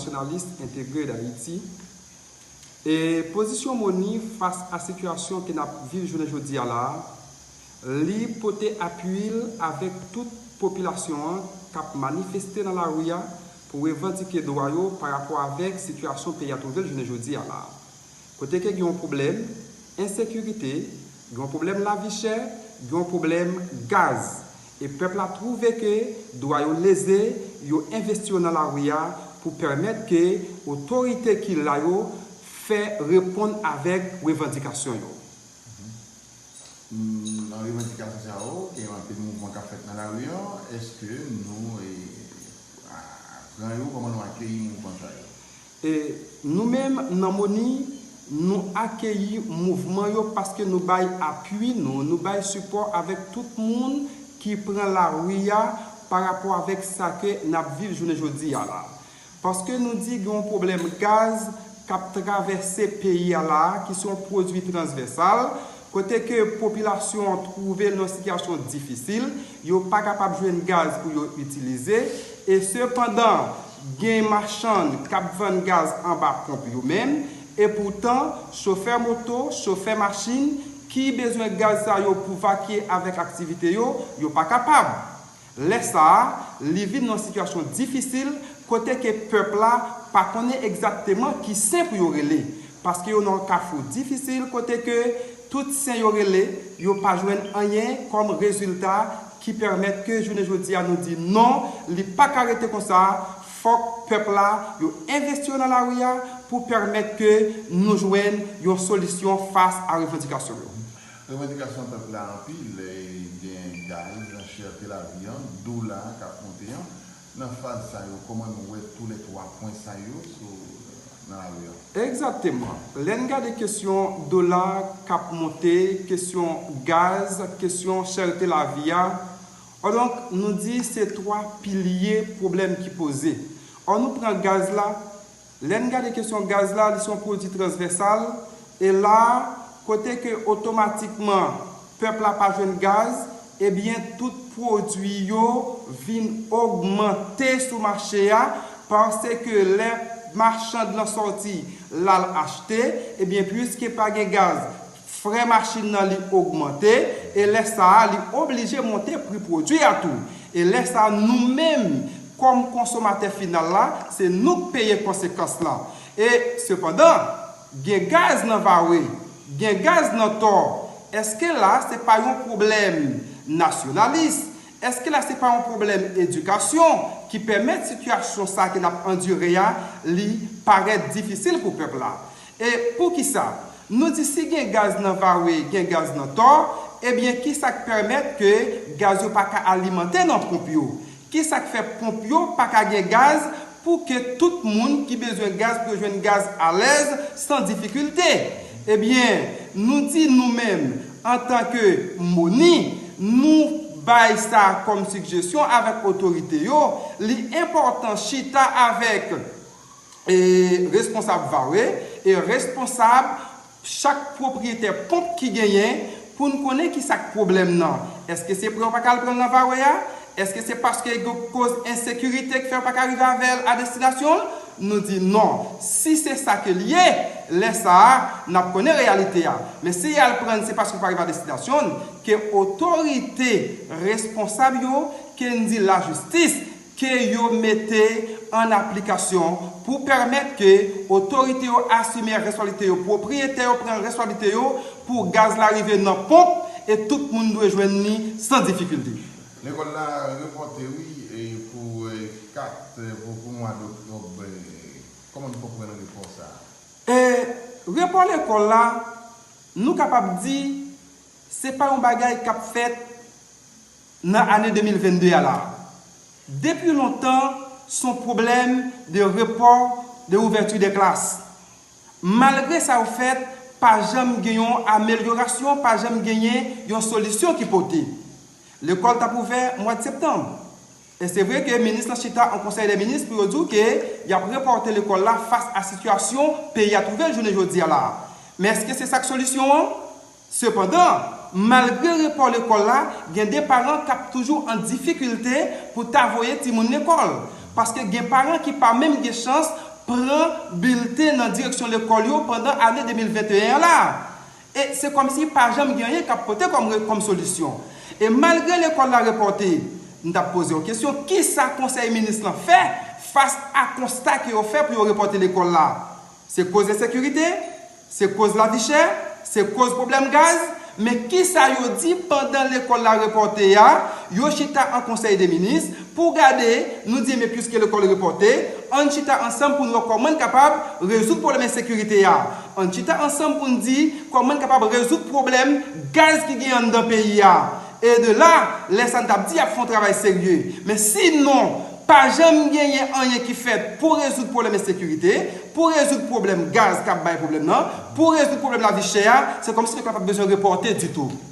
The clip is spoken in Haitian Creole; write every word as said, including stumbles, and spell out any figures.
Nationaliste Intégré d'Haïti. E pozisyon Moni fas a sitiyasyon ke n ap viv jounen jodi a la a, li pote apui l avèk tout popilasyon an k ap manifeste nan lari a pou revandike dwa yo pa rapò avèk sitiyasyon peyi a twouve l jounen jodi a la a. Kote ke gen yon pwoblèm ensekirite, gen yon pwoblèm lavi chè, gen yon pwoblèm gaz. E pèp la twouve ke dwa yo leze, yo envesti yo nan lari a pou pèmèt ke otorite ki la yo fè reponn avèk revandikasyon yo. Nan revandikasyon sa yo, gen anpil mouvman k ap fèt nan lari an. Èske nou e, a, pran yo? Kòman nou akeyi mouvman sa yo? E nou menm, nan Moni, nou akeyi mouvman yo paske nou bay apui nou, nou bay sipò avèk tout moun ki pran lari a pa rapò avèk sa ke n ap viv jounen jodi a la. Paske nou di gen yon pwoblèm gaz k ap travèse peyi a la a, ki se yon pwodui transvèsal, kote ke popilasyon an twouve l nan yon sitiyasyon difisil, yo pa kapab jwenn gaz pou yo itilize, e sepandan, gen machann k ap vann gaz anba ponp yo menm, e poutan, chofè moto, chofè machin, ki bezwen gaz sa yo pou vakye avèk aktivite yo, yo pa kapab. Lè sa a, li vin nan yon sitiyasyon difisil kote ke pèp la pa konnen egzakteman ki sen pou yo rele, paske yo nan yon kafou difisil kote ke tout sen yo rele, yo pa jwenn anyen kòm rezilta ki pèmèt ke jounen jodi a nou di non, li pa ka rete konsa, fòk pèp la yo envesti yo nan lari a pou pèmèt ke nou jwenn yon solisyon fas a revandikasyon yo. Revandikasyon pèp la anpil, e gen gaz, chète lavi an, dola k ap monte an. Nan faz sa yo, kòman nou wè tou lè twa pwen sa yo sou nan lari an? Egzakteman. Lè n gade kesyon dola k ap monte, kesyon gaz, kesyon chète lavi a, donk nou di se twa pilye pwoblèm ki poze. Ò nou pran gaz la, lè n gade kesyon gaz la, li se yon pwodui transvèsal, e la a, kote ke otomatikman pèp la pa jwenn gaz, ebyen tout pwodui yo vin ogmante sou mache a, paske lè machann lan sòti, l al achte, ebyen piske pa gen gaz, frè machin nan li ogmante, e lè sa a, li oblije monte pri pwodui a tou. E lè sa a, nou menm, kòm konsomatè final la, se nou k peye konsekans lan. E, sepandan, gen gaz nan Vare, gen gaz nan Tò. Èske la, se pa yon pwoblèm nasyonalis? Èske la, se pa yon pwoblèm edikasyon ki pèmèt sitiyasyon sa ke n ap andire a, li parèt difisil pou pèp la? E poukisa? Nou di si gen gaz nan Vare, gen gaz nan Tò, ebyen kisa k pèmèt ke gaz yo pa ka alimante nan ponp yo? Kisa k fè ponp yo pa ka gen gaz pou ke tout moun ki bezwen gaz pou yo jwenn gaz alèz, san difikilte? Ebyen, nou di nou menm, antanke Moni, nou bay sa kòm sigjesyon avèk otorite yo, li enpòtan chita avèk e, responsab Vare e responsab chak pwopriyetè ponp ki genyen pou n konnen kisa k pwoblèm nan. Èske se prè yo pa ka al pran nan Vare a? Èske se paske gen koz ensekirite k fè yo pa ka rive avè l a destinasyon l? Nou di non. Si se sa ke l ye, lè sa a, n ap konnen reyalite a. Men si y al pran l, se paske yo pa rive a destinasyon l, ke otorite responsab yo, ke n di lajistis, ke yo mete an aplikasyon pou pèmèt ke otorite yo asime responsablite yo, pwopriyetè yo pran responsablite yo pou gaz la rive nan ponp e tout moun dwe jwenn li san difikilte. Lekòl la repòte wi e pou kat pou pou mwa doktòb, kòman n konprann repò sa a? E repò lekòl la, nou kapab di se pa yon bagay k ap fèt nan ane de mil vennde a la. Depi lontan, s on pwoblèm de repò de ouvèti de klas. Malgre sa yo fèt, pa janm gen yon amelyorasyon, pa janm genyen yon solisyon ki pote. Lekòl t ap ouvè mwad septanm. E se vre ke minis lan chita an konsèy dè minis pou yo di w ke y ap repòte lekòl la fas a sitiyasyon peyi a twouve l jounen jodi a la a. Men èske se sa k solisyon an? Sepandan, malgre repò lekòl la, gen de paran k ap toujou an difikilte pou ta voye timoun lekòl, paske gen paran ki pa menm gen chans pran bilten nan direksyon lekòl yo pandan ane de mil venteyen an la. E se kòmsi pa janm gen anyen k ap pote kòm, kòm solisyon. E malgre lekòl la repòte, m t ap poze yon kesyon, kisa konsèy minis lan fè fas a konsta ke yo fè pou yo repòte lekòl la? Se koz ensekirite, se koz lavi chè, se koz pwoblèm gaz, men kisa yo di pandan lekòl la repòte a? Yo chita an konsèy de minis pou gade, nou di, men piske lekòl repòte, ann chita ansanm pou n wè kòman n kapab rezoud pwoblèm ensekirite a. Ann chita ansanm pou n di kòman n kapab rezoud pwoblèm gaz ki gen anndan peyi a. E de la, lè sa n t ap di y ap fè yon travay serye. Men sinon, pa janm genyen anyen ki fèt pou rezoud pwoblèm ensekirite, pou rezoud pwoblèm gaz k ap bay pwoblèm nan, pou rezoud pwoblèm lavi chè a, se kòmsi yo pa t ap bezwen repòte ditou.